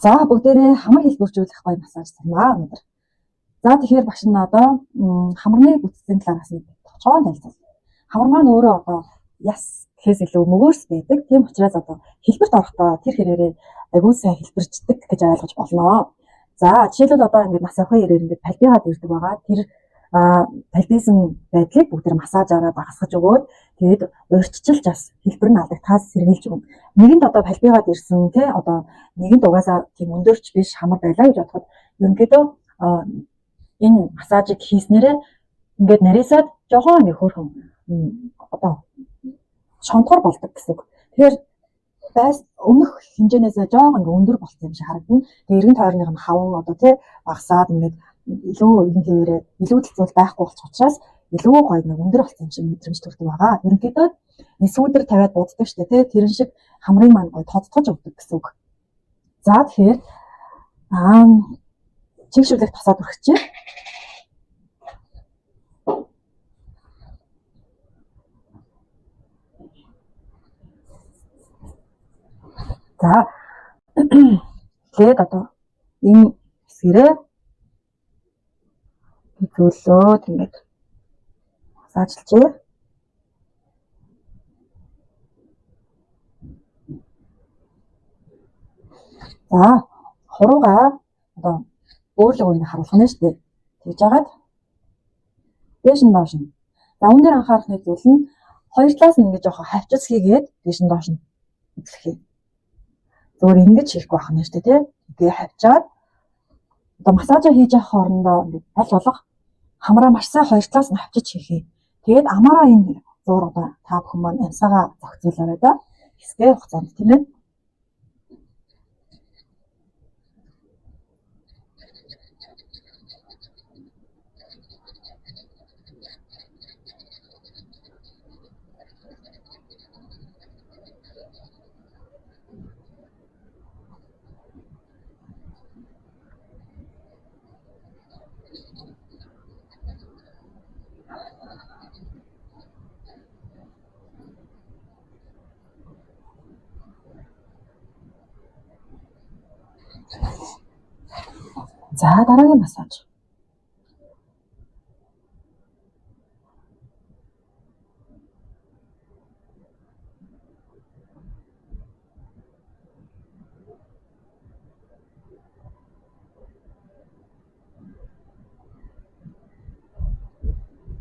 За, бүгдээрээ хамар хэлбэржүүлэх гоё массаж сурнаа өнөөдөр. За, тэгэхээр багш нь одоо хамарны бүтцийн талаар бас нэг товчхон танилцуул. Хамар маань өөрөө одоо яс гэхээс илүү мөгөөрс байдаг. Тийм учраас одоо хэлбэрт орохдоо тэр хэрээрээ агүй сайн хэлбэрждэг гэж ойлгож болно. За, жишээлбэл одоо ингээд нас явахын ирээр ингээд палбигаад ирдэг байгаа. Тэр палбисан байдлыг бүгд массажаараа багасгаж өгөөд, тэгээд урьдчилж бас хэлбэр нь алдагдахаас сэргийлж өгнө. Нэгэнт одоо палбигаад ирсэн, тий, одоо нэгэнт угаасаа тийм өндөрч биш хамар байлаа гэж бодоход ерөнхийдөө энэ массажийг хийснээрээ ингээд нарийсаад жоохон нэг хөөрхөн одоо шонтгор болдог гэсэн үг. Тэгэхээр байс өмнөх хэмжээнээс жоохон ингээ өндөр болсон юм шиг харагдана. Тэгээ эргэн тойрных нь хаван одоо, тий, багасаад ингээд илүү ерөн хэвээрээ илүү зүйл байхгүй болчих учраас илүү гоё нэг өндөр болсон юм шиг мэдрэмж төрдөг байгаа. Ерөнхийдөө нэг сүүдэр тавиад буддаг штэ, тий, тэрэн шиг хамрын маань гоё тодтогч өгдөг гэсэн үг. За, тэгэхээр чигшүүлэх тосоод өргөчье. За, тэгээд одоо энэ хэсгэрээ зөөлөөд ингээд массажлжээ. За, хуруугаа одоо бөөлөг үеийг харуулах нь шүү дээ. Тэгж агаад дээш нь доош нь. За, үүн дээр анхаарах нэг зүйл нь хоёр талаас нь ингэж жоохон хавчис хийгээд дээш нь доош нь хөдлөх юм. Зүгээр ингэж хийхгүй байх нь шүү дээ, тий. Тэгээ хавчаад одоо массажаа хийж явах хоорондоо ингээд аль болох хамраа маш сайн хоёр талаас нь хавчиж хийх юм. Тэгээд амаараа энэ зуур одоо та бүхэн маань амьсаагаа зохицуулаарай да. Хэсгээ хугацаанд, тийм ээ. За, дараагийн массаж.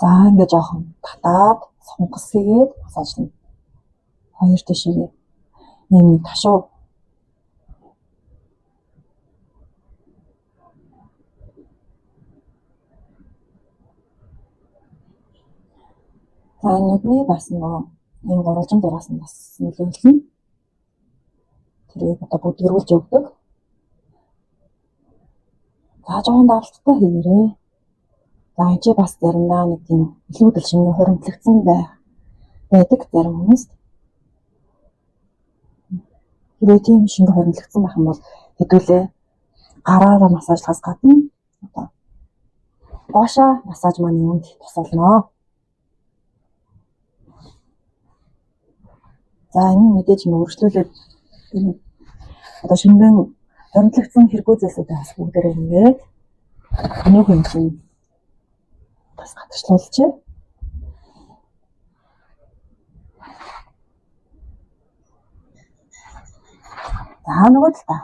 За, ингээд жоохон татаад сунгас хийгээд массажлна. Хоёр тишээгээ нэг ташуу. За, нүдний бас нөгөө энэ гурвалжин зураас нь бас нөлөөлнө. Тэрийг одоо бүдгэрүүлж өгдөг. За, жоохон давталтай хийгээрэй. За, энэ чи бас заримдаа нэг тийм илүүдэл шингэн хуримтлагдсан байдаг зарим хүмүүст. Хэрвээ тийм шингэн хуримтлагдсан байх юм бол хэдүүлээ гараараа массажлахаас гадна одоо гоошаа массаж маань юунд тусалнаа. За, энэ мэдээж нь үргэлжлүүлээд энэ одоо шингэн хуримтлагдсан хэрэггүй зүйлсүүдээ бас бүгдээрээ ингээд өнөөх юм чинь бас гадагшлуулчихъя. За, нөгөө талдаа.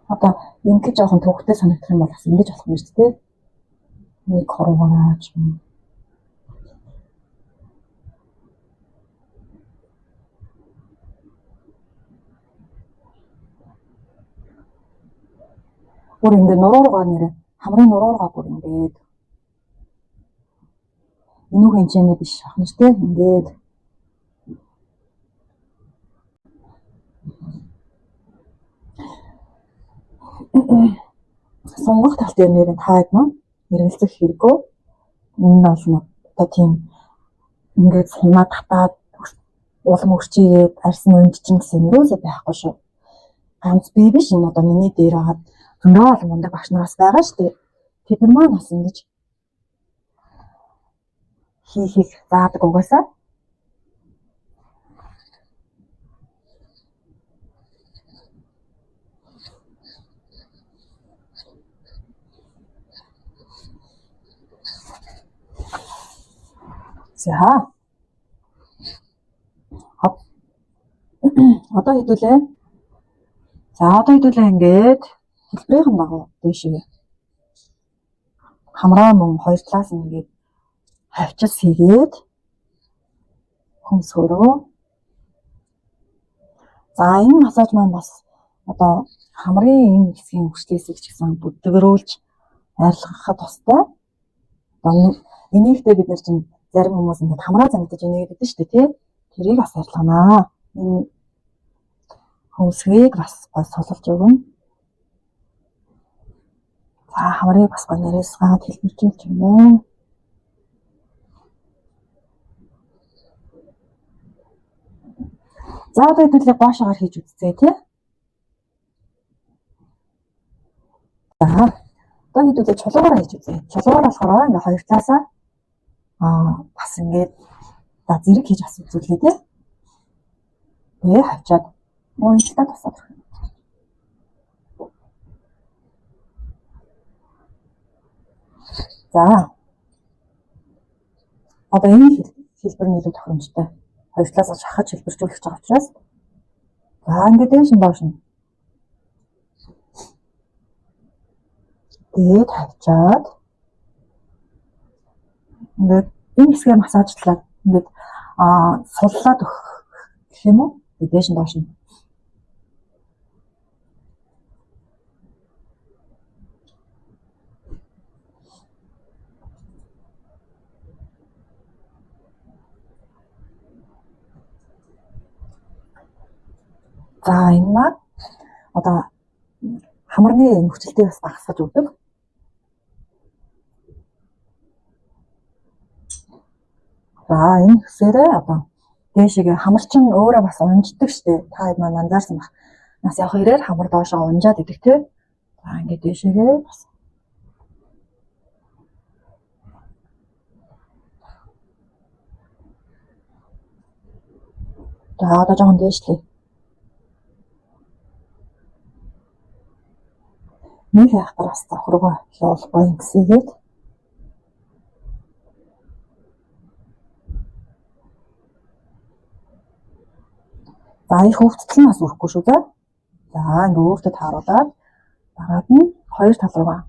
Одоо ингэж жоохон төвхтэй санагдах юм бол бас ингэж болох юм шүү дээ. Нэг хуруугаараа ч юм. Бүр ингэ нуруугаа нэрэ хамрын нуруугаа бүр ингээд энүүг хэмжээний биш ах нь шүү дээ. Ингээд сунгах тал дээр нэр таад маань эргэлзэх хэрэггүй. Энэ нь бол одоо тийм ингээд сунаа татаад улам өрчийгээд арьс нь унжчин гэсэн юм юусоо байхгүй шүү. Ганц би биш, энэ одоо миний дээр байгаа зөндөө олон мундаг багш нар бас байгаа шүү дээ. Тэд нар маань бас ингэж хийхийг заадаг угаасаа. За. Одоо хэдүүлээ. За одоо хэдүүлээ ингээд хэлбэрийн дагуу дээшээ хамраа мөн хоёр талаас нь ингээд хавчис хийгээд хөмсгөрөө. За энэ массаж маань бас одоо хамрын энэ хэсгийн хүчлээсийг ч гэсэн бүдгэрүүлж арилгахад тустай. Одоо энийхтэй бид нар чинь зарим хүмүүс ингээд хамраа зангидаж инээгээд байдаг шүү дээ, тий? Тэрийг бас арилганаа. Энэ хөмсгийг бас гой сулалж өгнө. За хамрыг бас гой нэрээсгаад хэлбэржүүлж өгнө. За одоо хэдүүлээ гоошоогоор хийж үзье, тий? За одоо хэдүүлээ чулуугаараа хийж үзье. Чулуугаар болохоор ингээ хоёр талаасаа бас ингээд за зэрэг хийж бас үзүүлье, тий? Тэгээ хавчаад уншлаа тусаад. За одоо энэ хэлбэр нь илүү тохиромжтой. Хоёр талаас шахаж хэлбэржүүлэх гэж байгаа учраас за ингээд дээш нь доош нь. Тэгээд хавчаад ингээд энэ хэсгээ массажлаад ингээд суллаад өгөх гэх юм уу? Дээш нь доош нь. За энэ маань одоо хамарны нөхцөлтийг бас багасгаж өгдөг. За энэ хэсгээрээ одоо дээшээ хамар чинь өөрөө бас унждаг штэ. Та хэд маань анзаарсан баг. Нас явах хэрээр хамар доошоо унжаад идэх те. За ингээд дээшээгээ бас за одоо жоохон дээшлээ. Нэг яхтар бас завхруугаа явуулахгүй ингэсгээд. За их өвдөлт нь бас өрөхгүй шүү дээ. За ингээ өөртөө тааруулаад дараад нь хоёр тал руугаа.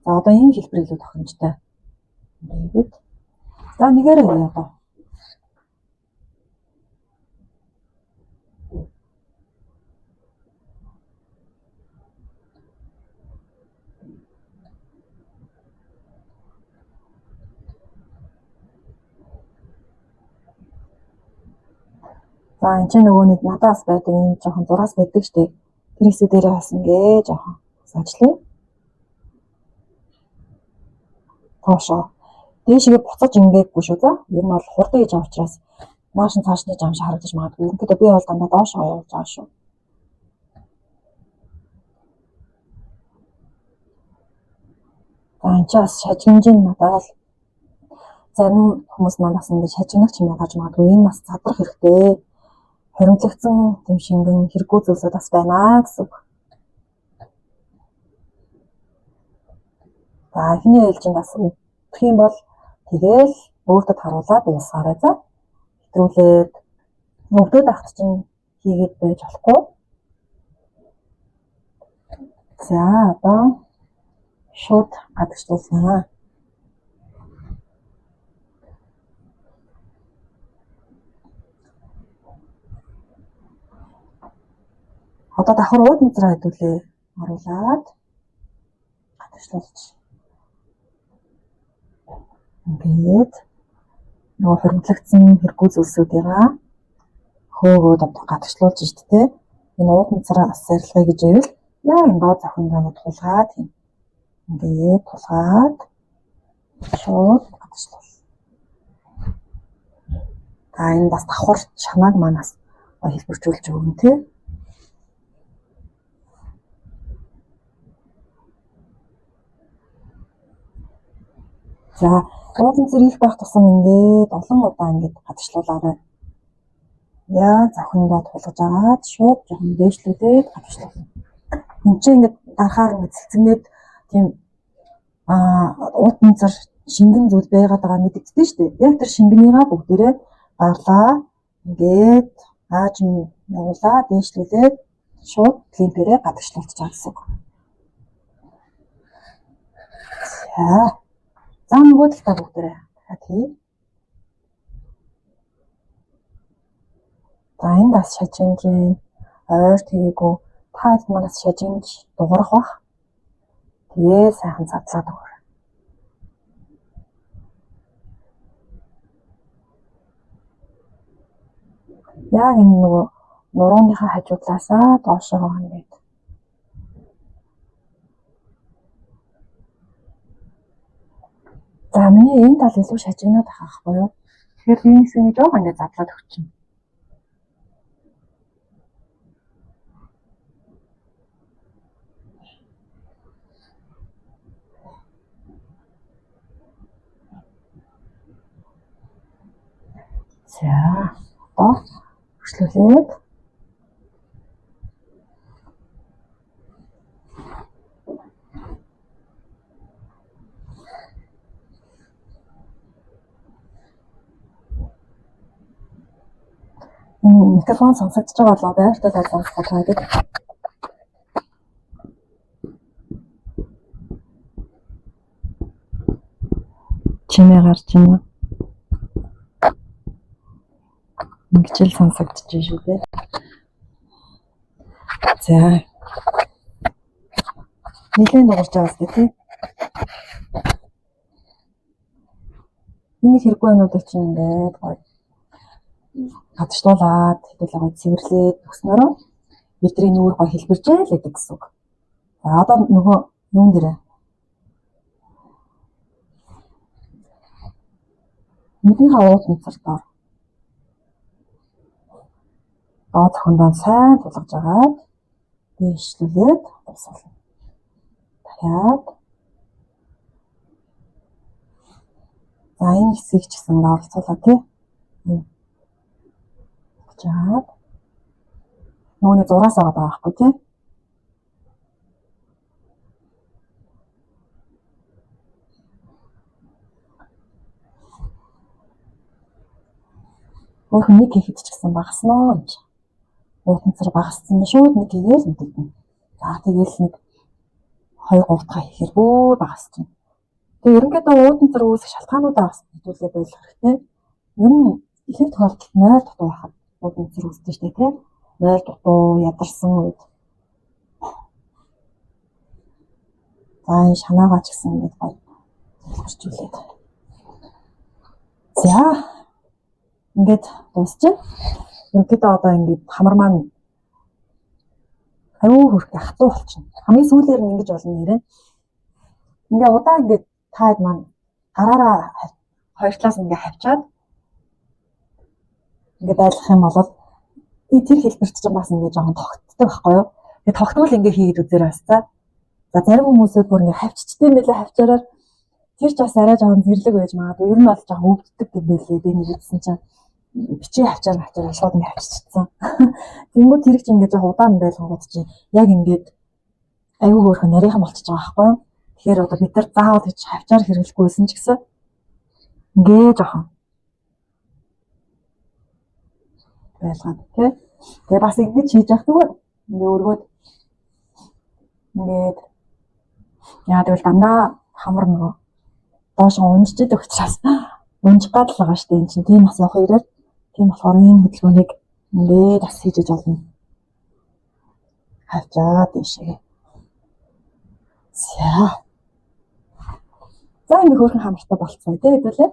За одоо энэ хэлбэр илүү тохиромжтой. Ингээд. За нэгээрээ хийе одоо. За энэ чинь нөгөө нэг надаас байдаг юм жоохон зураас байдаг штеп. Тэр хэсэг дээрээ бас ингээ жоохон сажлаа. Доошоо. Дээшгээ буцаж ингээгүй шүү за. Ер нь бол хурдан хийж байгаа учраас нааш нь цаашны жам шиг харагдаж магадгүй. Ерөнхийдөө би бол дандаа доошоо явуулж байгаа шүү. За энэ чинь бас шажигнж надад л зарим хүмүүс маань бас ингэ шажигнах чимээ гарч магадгүй. Энэ бас задрах хэрэгтэй. Хоримтлагдсан тэм шингэн хэрэггүй зүйлсүүд бас байна гэсэн үг. За эхний ээлжинд бас өвдөх юм бол тэгээл өөртөө харуулаад дуусгаарай за. Хэтрүүлээд өвдөд ахт чинь хийгээд байж болохгүй. За одоо шууд гадагшлуулнаа. Одоо давхар ууд нузраа хэдүүлээ оруулаад гадагшлуулж. Ингээд нөгөө хуримтлагдсан хэрэггүй зүйлсүүдийгаа хөөгөөд одоо гадагшлуулж шít тэ. Энэ ууд нузраа бас арилгая гэж ивэл яг энэ доод зохиндоо тулгаад тийм. Ингээд тулгаад шууд гадагшлуул. За энэ бас давхар чамааг манаас хэлбэржүүлж өгнө тэ. За, уулын зэрэг их байх тусам ингээд олон удаа ингээд гадагшлуулаарай. Яа, зохиндоо тулгаж агаад шууд жоохон дээшлүүлээд гадагшлуулна. Энд чинь ингээд дарахаар ингээд цэцгнээд тийм уутан зар шингэн зүйл байгаад байгаа мэдэгддэг шүү дээ. Яг тэр шингэнийгаа бүгдээрээ дарлаа. Ингээд ааж нь явуулаа, дээшлүүлээд шууд климпэрээ гадагшлуулчих байгаа гэсэн үг. За. За нөгөө талдаа бүгдээрээ дахиад хий. За энд бас шажинжин ойр тэгээгүй та хэд манаас шажинж дуурах бах. Тэгээ сайхан задлаад өгөөрэй. Яг энэ нөгөө нурууныхаа хажуудлаасаа доошоогоо ингээд За миний энэ тал илүү шажигнаад байх байхгүй юу? Тэгэхээр энэ хэсгийг жоох ингээд задлаад өгчихнө. За одоо хөшлүүлээд энэ микрофон сонсогдож байгаа болоо байртай сонсгоо та гэдэг. Чимээ гарч байна. Ингэж л сонсогдож шүү дээ. За. Нилээн дуурч байгаа сте тий. Энэ хэрэггүй юмнуудыг чинь ингээд гоё гадагшлуулад хэдүүлээ гоё цэвэрлээд өгснөөрөө бидний нүүр гоё хэлбэржээ л гэдэг гэсэн үг. За одоо нөгөө юун дээрээ нүднийхээ уут нүцэр доор доод зохиндоо сайн тулгаж агаад дээшлүүлээд дуусгана. Дахиад за энэ хэсгийг ч гэсэн оролцуулаа тий. Жаад нөгөөний зураас аваад байгаа байхгүй тий. Өөрхөн нэг хийхэд ч гэсэн багаснаа юм чи. Уутанцар багассан шууд нэг хийгээл мэдэгдэнэ. За тэгэл нэг 2 3 дахь хийхээр бүр багасчихна. Тэгээ ерөнхийдөө уутанцар үүсэх шалтгаануудаа бас хэдүүлээ болох хэрэгтэй. Ер нь ихэнх тохиолдолд нойр дутуу байхад уутанцар үүсдэг шүү дээ тий. Нойр дутуу, ядарсан үед. За энэ шанаагаа ч гэсэн ингээд гоё залбирчүүлээд. За ингээд дуусчих. Ерөнхийдөө одоо ингээд хамар маань аюу хөрх хатуу болчихно. Хамгийн сүүлээр нь ингэж болно нэрээ. Ингээ удаа ингээд таад маань гараараа хоёр талаас ингээ хавчаад ингээ байлгах юм бол тэр хэлбэрт чинь бас ингээ жоохон тогтдог байхгүй юу? Тэгээ тогтмол ингээ хийгээд үзээрэй бас за. За зарим хүмүүсүүд бүр ингээ хавччтэй мэлээ хавчаараар тэр ч бас арай жоохон зэрлэг байж магадгүй. Ер нь бол жоохон өвддөг юм байлээ. Би нэг үзсэн чинь бичээ хавчаар хавчаар шууд ингээ хавччихсан. Тэнгүүд тэр чинь ингээ жоохон удаан байлгангууд чинь яг ингээд аюу хөөрхөн нарийнхан болчихж байгаа байхгүй юу? Тэгэхээр одоо бид нар заавал гэж хавчаар хэрэглэхгүйсэн ч гэсэн ингээ жоохон байлгаад тий. Тэгээ бас ингэж хийж явах зүгээр. Ингээ өргөөд ингээд яа тэгвэл дандаа хамар нөгөө доош унжиж идэг учраас унжих гад л байгаа шүү дээ. Энэ чинь тийм бас явах ирээд тийм болохоор энэ хөдөлгөөнийг ингээд бас хийж иж болно. Хавчаад ийшээ. За. За ингэ хөөрхөн хамартай болцсон тий хэдүүлээ.